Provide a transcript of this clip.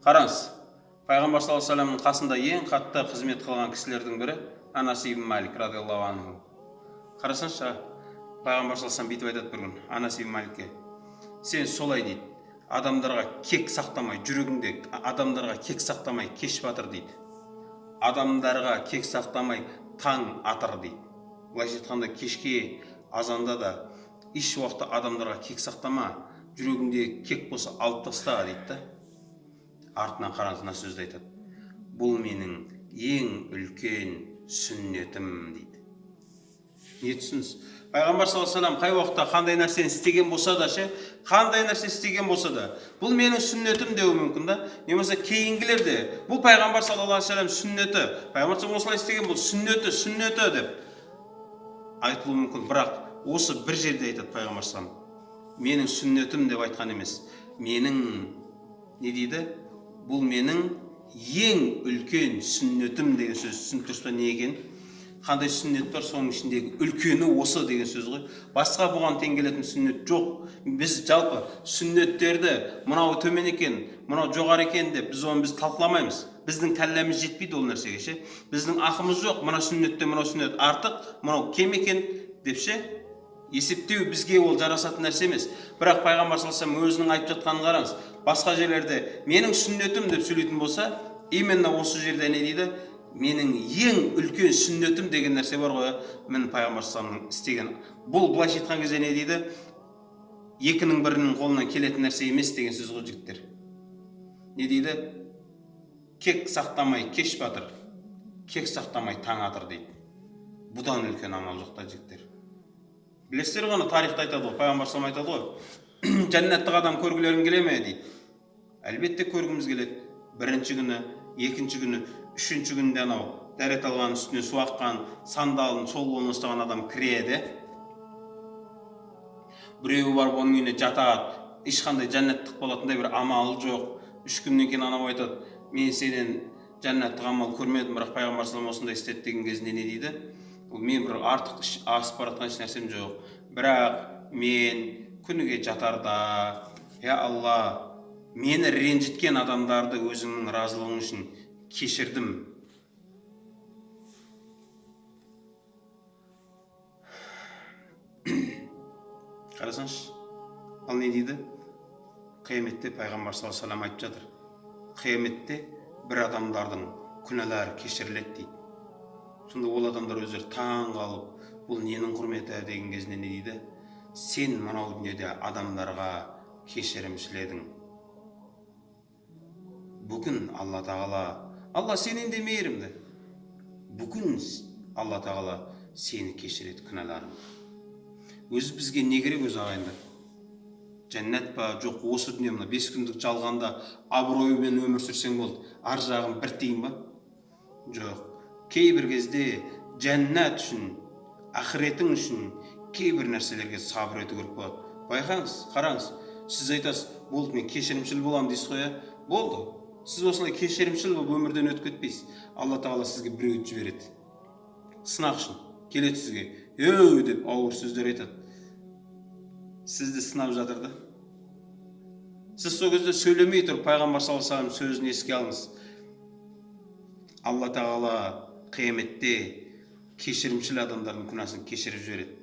Қараңыз, пайғамбар саллаллаху алейхи вассаламның қасында ең қатты қызмет қылған кісілердің бірі Анас ибн Малик радиаллаху анху. Қарасаңшы, пайғамбар саллаллаху алейхи вассалам бүйтіп айтады бір күні Анас ибн Маликке: сен солай дейді, адамдарға кек сақтамай, жүрегіңде адамдарға кек сақтамай кеш батыр дейді, адамдарға кек сақтамай таң атыр дейді. Былайша айтқанда, кешке азанда да еш уақытта адамдарға кек сақтама, жүрегіңде кек болса алып таста дейді да. Артынан қараңыз, мына сөзді айтады: бұл менің ең үлкен сүннетім дейді. Не түсініңіз? Пайғамбар саллаллаху алейхи вассалам қай уақытта қандай нәрсені істеген болса да ше, қандай нәрсе істеген болса да, бұл менің сүннетім деуі мүмкін да. Не болмаса кейінгілер де бұл пайғамбар саллаллаху алейхи вассалам сүннеті, пайғамбар саллаллаху осылай істеген, бұл сүннеті, сүннеті деп айтылуы мүмкін. Бірақ осы бір жерде айтады пайғамбар саллаллаху, менің сүннетім деп айтқан емес, менің не дейді, бұл менің ең үлкен сүннетім деген сөз. Түсініп тұрсыз ба не екенін? Қандай сүннет бар, соның ішіндегі үлкені осы деген сөз ғой. Басқа бұған тең келетін сүннет жоқ. Біз жалпы сүннеттерді мынау төмен екен, мынау жоғары екен деп біз оны біз талқыламаймыз. Біздің кәлләміз жетпейді ол нәрсеге ше. Біздің ақымыз жоқ мына сүннеттен мынау сүннет артық, мынау кем екен деп ше есептеу бізге ол жарасатын нәрсе емес. Бірақ пайғамбар саллаллаху алейхи вассалам өзінің айтып жатқанын қараңыз. Басқа жерлерде менің сүннетім деп сөйлейтін болса, именно осы жерде не дейді? Менің ең үлкен сүннетім деген нәрсе бар ғой, міне пайғамбар саллаллаху істеген. Бұл былайша айтқан кезде не дейді? Екінің бірінің қолынан келетін нәрсе емес деген сөз ғой, жігіттер. Не дейді? Кек сақтамай кеш батыр, кек сақтамай таң атыр дейді. Бұдан үлкен амал жоқ та, жігіттер. Білесіздер ғой, ана тарихта айтады ғой, пайғамбар саллаллаху айтады ғой: жәннаттық адам көргілерің келе ме дейді. Әлбетте көргіміз келеді. Бірінші күні, екінші күні, үшінші күнде анау дәрет алған, үстіне су аққан, сандалын сол қолына ұстаған адам кіреді. Біреуі барып оның үйіне жатады, ешқандай жәннаттық болатындай бір амалы жоқ. 3 күннен кейін анау айтады: мен сенен жәннаттық амал көрмедім, бірақ пайғамбар саллаллаху осындай істеді деген кезінде не дейді? Ол мен бір артық асып бара жатқан еш нәрсем жоқ, бірақ мен күніге жатарда: я Алла, мені ренжіткен адамдарды өзіңнің разылығың үшін кешірдім. Қарасаңшы, ал не дейді? Қияметте пайғамбар саллаллаху алейхи вассалам айтып жатыр: қияметте бір адамдардың күнәлары кешіріледі дейді. Сонда ол адамдар өздері таң қалып, бұл ненің құрметі деген кезінде не дейді? Сен мынау дүниеде адамдарға кешірімшіл едің, бүгін Алла тағала, Алла сенен де мейірімді, бүгін Алла тағала сені кешіреді күнәларыңды. Өзі бізге не керек өзі, ағайындар? Жәннат па? Жоқ, осы дүние, мына 5 күндік жалғанда абыроймен өмір сүрсең болды, ар жағын бір тиын ба? Жоқ, кейбір кезде жәннат үшін, ақыретің үшін кейбір нәрселерге сабыр ету керек болады. Байқаңыз, қараңыз, сіз айтасыз: болды, мен кешірімшіл боламын дейсіз ғой, иә, болды. Сіз осылай кешірімшіл болып өмірден өтіп кетпейсіз. Алла тағала сізге біреуді жібереді сынақ үшін. Келеді сізге, еу деп ауыр сөздер айтады, сізді сынап жатыр да. Сіз сол кезде сөйлемей тұрып пайғамбар саллаллаху алейхи вассалам сөзін еске алыңыз. Алла тағала қияметте кешірімшіл адамдардың күнәсін кешіріп жібереді.